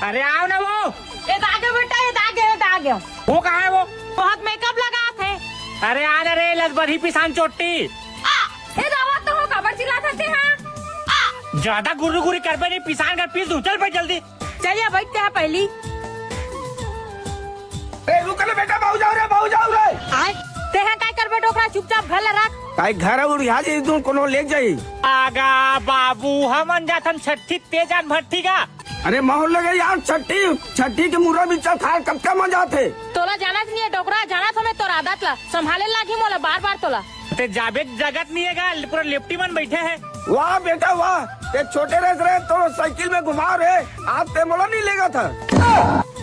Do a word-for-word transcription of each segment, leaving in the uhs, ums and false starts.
अरे आओ ना वो। ए, आ गयो बेटा, ए, आ गयो, ए, आ गयो। वो कहाँ है वो? बहुत मेकअप लगा थे। अरे आ ना रे, लसबरही पिसान चोट्टी। ए, दावा तो हो, काबर चिल्लात हस तें, हाँ? ज्यादा गुर्रगुर्री करबे नहीं, पिसान कर पीस दूं। चल भाई जल्दी। चलिए, बैठते हैं पहली। ए, रुक ले बेटा, बाहू जाओ रे, बाहू जाओ रे। आय, तेहा काय करबे डोकरा, चुपचाप घर ला रख। काय घर उड़िया जी, तू कोनो लेग जाई। आगा बाबू, हमन जाथन छट्ठी, ते जान भट्ठी का। अरे माहौल लगे यार, छट्ठी, छट्ठी के मुर्रा बिच्चा खाए कतका मजा आथे। तोला जानत नहीं है डोकरा, जानत हमें तोर आदत ला, संभाले लागी मोला बार बार तोला। ते जाबे जगत नहीं है गा, पूरा लेफ्टी मन बैठे हैं। वाह बेटा वाह, ते छोटे रहे रहे तो साइकिल में घुमा रहे, आज ते मोला नहीं लेगा था।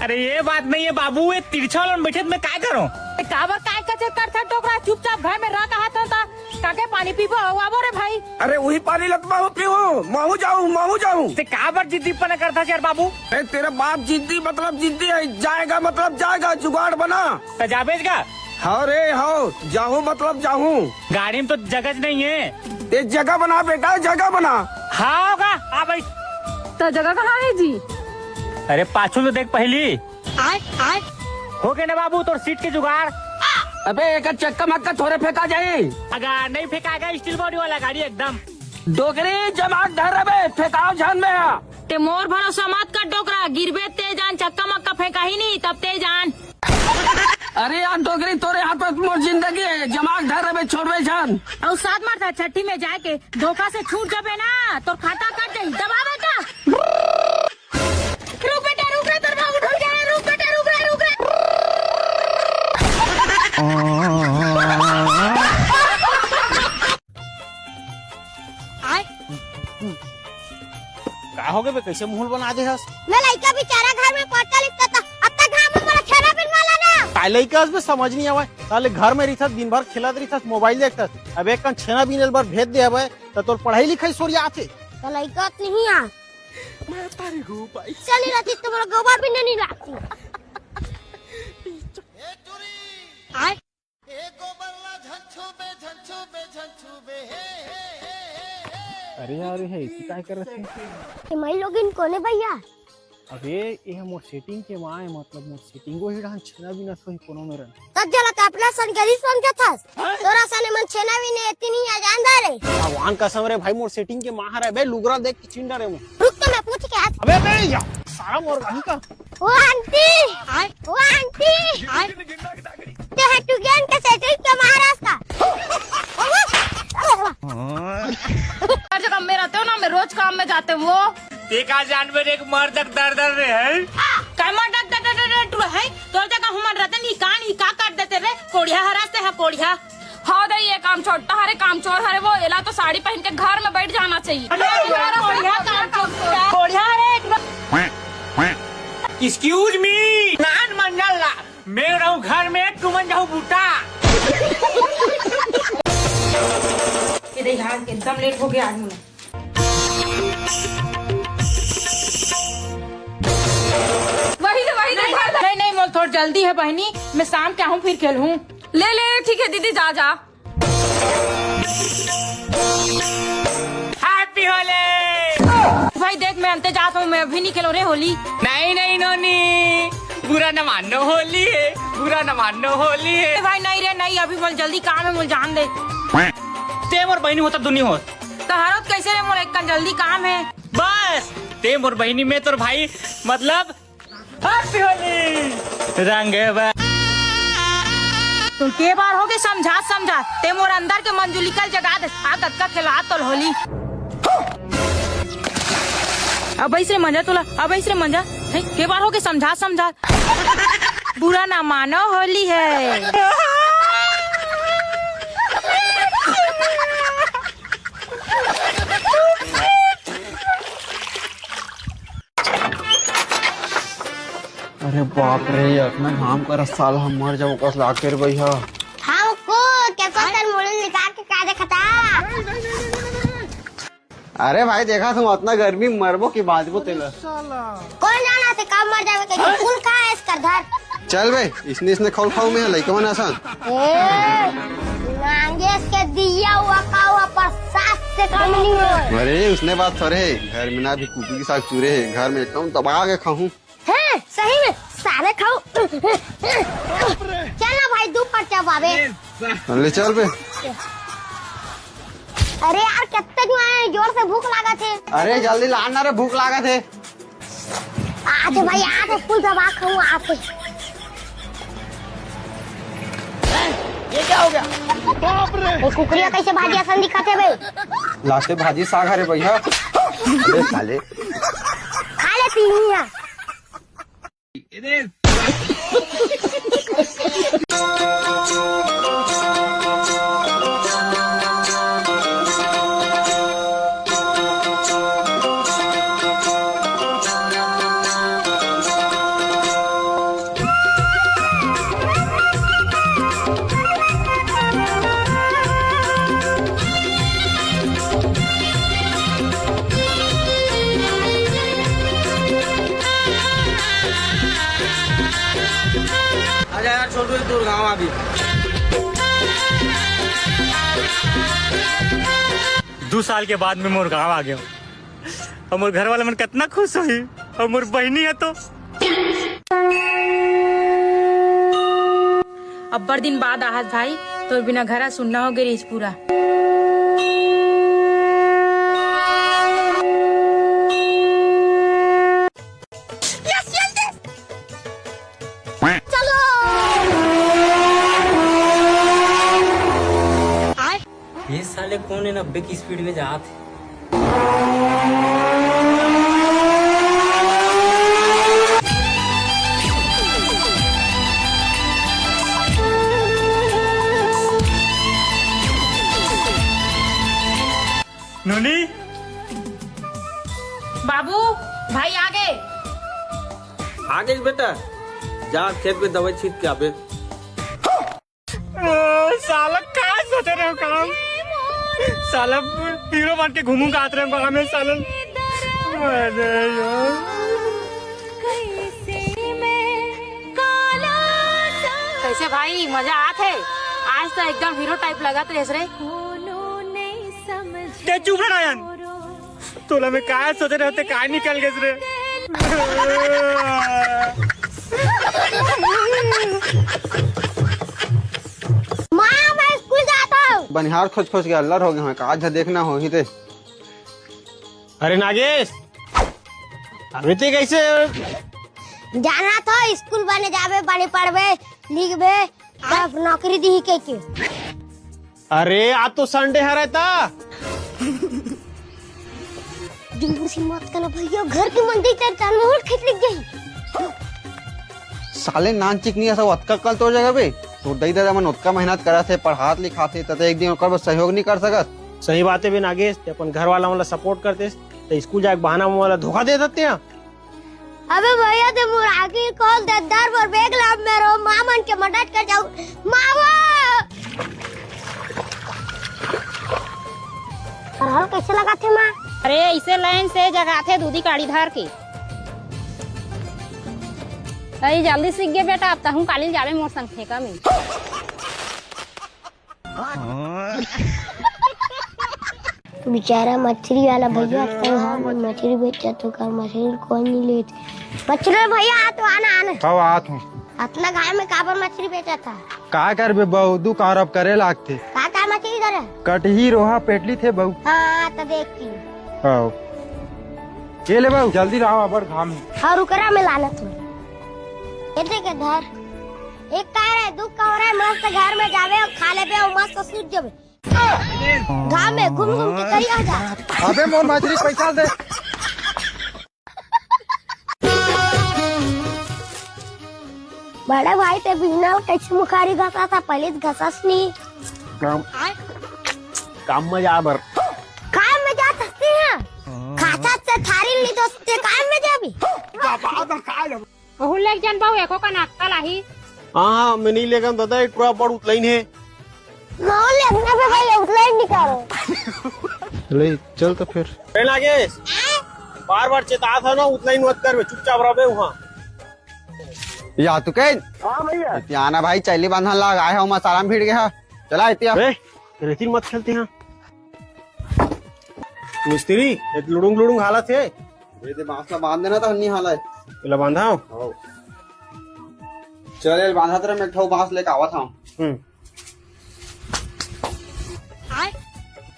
अरे ये बात नहीं है बाबू, ये तिरछा वाला में बैठे तो मैं काय करूं? ए, काबर काय कचर करथस डोकरा, चुपचाप घर में रह कहा था, था। काके पानी पीबो, आबो रे भाई। अरे वही पानी लत महू पीहूं, महू जाऊं, महू जाऊं। ते काबर जिद्दीपना करथस यार बाबू? ए, तेरा बाप जिद्दी मतलब जिद्दी है, जाएगा मतलब जाएगा, जुगाड़ बना। त जाबेच गा? हाँ रे, हाँ, जाहूं मतलब जाहूं। गाड़ी में तो जगह नहीं है। ते जगह बना बेटा, जगह बना। हाँ होगा, आ भाई। त जगह कहाँ है जी? अरे पाछू तो देख पहली। आय, आय। हो गए ना बाबू तोर सीट के जुगाड़? अबे एक चक्का मक्का थोड़े फेंका जाए। अगा नहीं फेंकाएगा, स्टील बॉडी वाला गाड़ी एकदम। डोकरी जमाक धर रबे, फेंकाव झन में। ते मोर भरोसा मत कर डोकरा, गिरबे ते जान, चक्का मक्का फेंका ही नहीं, तब ते जान। अरे यार डोकरी, तोरे हाथ में मोर जिंदगी है, जमाक धर रबे, छोड़बे झन। अउ सात मार था छट्ठी में जाके धोखा से छूट जाबे ना, तोर खाता कट जाई, दबा बेटा। रुक बेटा, रुक रे, तोर बाबू ढुक जाए, रुक बेटा, रुक रे, रुक रे। आय। का हो गे बे, कैसे मुंह बना दे हस? मैं लइका बेचारा घर में पढ़ता लिखता था, अब तक घाम में बड़ा छेना बिनवा लाना। काय लइका हस बे, समझ नहीं आवे। साले घर में रिथस, दिन भर खेलत रिथस, मोबाइल देखथस। अब एक कन छेना बिने बर भेज दे हवे, त तोर पढ़ाई लिखाई सोरियाथे। त लइका त नहीं आ। मैं तारी गो भाई। चली रहती तुम्हारा गोबर भी नहीं लाती। आय। ए गोबर ला झन छूबे, झन छूबे, झन छूबे, हे, हे, हे, हे, हे, हे। अरे यार, ये है, इसी काय कर रखे? ए, मई लोगिन कोने भैया? अबे, ये मोर सेटिंग के माँ है, मतलब मोर सेटिंगो ही डाहन छेना बिना सोही कोनो मेरन। तब जला त अपना सन गरीब समझत हस? हाँ? तोरा सने मन छेना बिने एती नहीं आ जान दे रे। भगवान कसम रे भाई, मोर सेटिंग के माँ हरे बे, लुगरा देख के चिन डरे मोर। रुक तो मैं पूछ के आज। अबे, अबे, या, सारा मोर भाई का। ओ आंटी, ओ आंटी, ते हटू ज्ञान के सेटिंग के महाराज का। हर जगह में रहते हो ना, मैं रोज काम में जाते हूँ वो। ते का जानबे रे, एक मर्द के दर्द रे है। काय मर्द के दर्द रे, रे, रे, है? तोर जगह हमन रहते नहीं, कान ही का काट देते रे, कोढ़िया हरास ते है, कोढ़िया। हाँ दई, ये काम छोट्टा हरे, काम चोर हरे वो, एला तो साड़ी पहन के घर में बैठ जाना चाहिए। अरे, कोढ़िया काम चोर, कोढ़िया हरे। Excuse me, नान मंडल ला, मैं रहूं घर में, तुमन जाहू बूता। ये दे यार, एकदम लेट हो गया आज मुझे। वही ले, वही ले, वही ले। नहीं, नहीं, मोला थोड़ा जल्दी है बहनी, मैं शाम के आहूँ फिर खेलहूँ। ले, ले, ठीक है दीदी, जा, जा। Happy होली। भाई देख, मैं अंते जात हूँ, मैं अभी नहीं खेलूँ रे होली। नहीं, नहीं, नोनी, बुरा न मानो, होली है, बुरा न मानो, होली है। ए भाई, नहीं रे, नहीं, अभी मोला जल्दी काम है, मोला जान दे। ते मोर बहनी होता दुनी होत। तहरो त कैसे रे, मोर एक कन जल्दी काम है। बस, ते मोर बहिनी, मैं तोर भाई, मतलब Happy होली। रंगवा। तुम के बार होगे समझा समझा, ते मोर अंदर के मंजुलिका ल जगा दे। आ कतका खेला तोल होली। अब ऐसे मंजा तोला, अब ऐसे मंजा। हे, के बार होगे समझा समझा। बुरा ना मानो, होली है। अरे बाप रे, अतना घाम करत साला, हम मर जाबो कस लागथे रे भैया। हमको के पत्थर मुड़ी निकाल के का देखता? अरे भाई, देखा तुम अतना गर्मी में मरबो कि बांचबो तेला। कौन जाना थे कब मर जावे के? फूल कहाँ है इसका घर? चल बे, इसने, इसने खौल खाऊ में लइका मन असन। ए, नांगेश के दिया हुआ का हुआ प्रसाद से कम नहीं हो। अरे, उसने बात थोड़े है, घर में ना भी कुकुर की साग चूरे है, घर में एकदम दबा के खाऊं। सही में साले खाऊ। चल ना भाई, दू पर्चा बाबे। ले चल बे। अरे यार, कितने जुआन है, जोर से भूख लागत है। अरे जल्दी लान ना रे, भूख लागत है। आज भाई, आज स्कूल जब आ खाऊ आप। ये क्या हो गया? बाप रे! ये कुकरिया कैसे भाजी असन दिखाते बे? लास्टे भाजी साग हरे भैया। अबे साले। खा ले तीन ही है। आजा यार छोटू, एक दूर गाँव आ गई। दू साल के बाद में मोर गाँव आ गया हूँ। और मोर घर वाला मन कितना खुश होही। और मोर बहिनी है तो। अब्बड़ दिन बाद आहत भाई, तोर बिना घर सुन्ना हो गे रहिस पूरा। चलो। ये साले कौन है नब्बे की स्पीड में जात है? नोनी। बाबू, भाई आ गए। आ गए बेटा, जा खेत में दवाई छीट के आबे। ओ, साला का सोचे रहे हो काम? साला हीरो बन के घूमू का आत रहे हो काम में साला। अरे यार। कैसे भाई, मजा आत है? आज तो एकदम हीरो टाइप लगत रहे रे। ते चुप रह नारायण। तोला मैं काय सोचे रहते, काय निकल गए रे। माँ, मैं स्कूल जाता हूँ। बनिहार खोज खोज के अल्लर हो गए हैं, आज देखना हो ही ते। अरे नागेश, अबे ते कैसे? जाना था स्कूल बने जाबे, बने पढ़बे, लिखबे, तब नौकरी दी के के। अरे, आज तो संडे हरे ता। जोर से मत करना भैया, घर के मंदिर तर तन में खेत लग गई। साले नान चिकनी ऐसा ओतका कल तोर जगह बे। तोर दई ददा मन ओतका मेहनत करत हे, पढ़ात लिखात हे, त ते एक दिन ओकर बर सहयोग नहीं कर सकत? सही बात है बे नागेश, ते अपन घर वाला मन ला सपोर्ट करते, ते स्कूल जाए के बहाना मन ला धोखा दे देते हैं। अबे भैया, ते मोर आखिरी कॉल दे, दर बर बेग ला मेरो माँ मन के मदद कर जाऊ। माँ वो! अरहर कैसे लगाथे माँ? अरे, ऐसे लाइन से जगाथे दूधी काड़ी धर के। अरे, जल्दी सीख गए बेटा, अब तहूँ काली जाबे मोर संग ठेका में। बेचारा मछली वाला भैया, तो हम मछली बेचत हो का, मछली कोई नहीं लेत। मछली भैया, आ तो आना, आना। कब आत हूँ? अतना गाय में काबर मछली बेचत था? का करबे बहू, दू कारब करे लागथे। का का मछली करे? कटही, रोहा, पेटली थे बहू। हाँ, तो देखती हूँ। आओ। ये ले बहू, जल्दी लाओ, अबर घाम है। और उकरा में लाना तू। ये देखे धर। एक का रे, दू कौरे मस्त घर में जावे और खा लेबे और मस्त सूत जाबे। गांव में घूम घूम के करिया जा। अबे मोर मछली पैसा दे। बड़ा भाई ते बिजनल कैसे मुखारी घसा था, पहले तो घसस नहीं। काम, काम में जा बर। काम में जा सकते हैं। खाता से थारी नहीं दोस्ते, काम में जा भी। ओहू लेग जन बहू, एको कन अक्कल आही। हाँ, हाँ, मैं नहीं लेगन दादा, एक टुरा बड़ उतलाइन है। माहौल ले अपना पे भाई उतलाइन निकालो। ले, चल तो फिर। ए नागेश, बार बार चेता था ना, उतलाइन मत कर बे, चुपचाप रह बे वहाँ। या तू कह। हाँ भैया। इतियाना भाई, चैली बांधन लाग आए हो, मसाला में भिड़ गया। चला इतिया। ए, रेती मत खेलते हैं। मिस्त्री, एक लुड़ुंग लुड़ुंग हालत है। ये दे बांस ला बांध देना तो हन्नी हालत। एला बांधा हव? चल, एला बांधत रह, मैं एक ठो बांस लेके आवत हव। हम्म।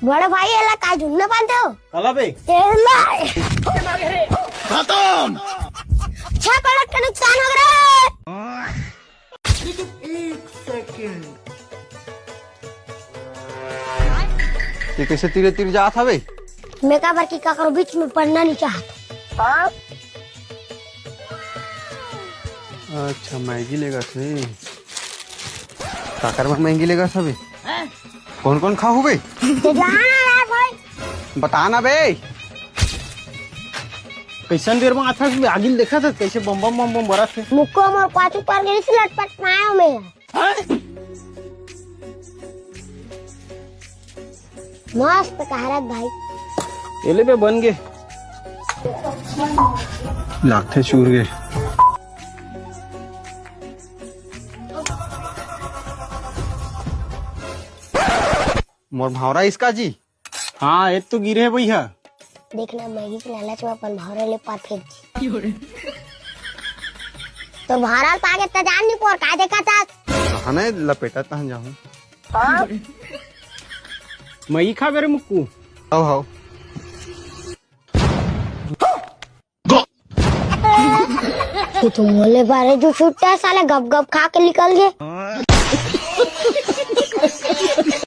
बड़े भाई, एला का झुन्ना बांधे हो? काला बे? एला। खतम। छह करोड़ का नुकसान हो गया। ये कैसे तीरे तीर जात हवे? मैं काबर कि काकरो बीच में पड़ना नहीं चाहत। अच्छा, मैगी लेगा से। काकर बर मैगी लेगा सबे? कौन कौन खाहू बे? तो जाना है भाई। बता ना बे। कैसन देर में आथा बे? आगिल देखा था कैसे बम बम बम बम बरत है। मुक्को मोर पाछू पर गई से लटपट मायो में। मस्त कहारत भाई। एले बे बन गे। लागथे चूर गे। मोर भावरा इसका जी। हाँ, ए तो गिरे हे भैया। देखना, मैगी के लालच में अपन भावरा ले पार फेंक दी। तो भावरा पागे त जान नहीं पोर, का देखा था? कहा नहीं लपेटा तहन जाहूँ। मैगी खा बेरे मुक्कू। हाव, हाव। ये तो मोले बारे जो छुट्टा है, साले गप गप खा के निकल गए।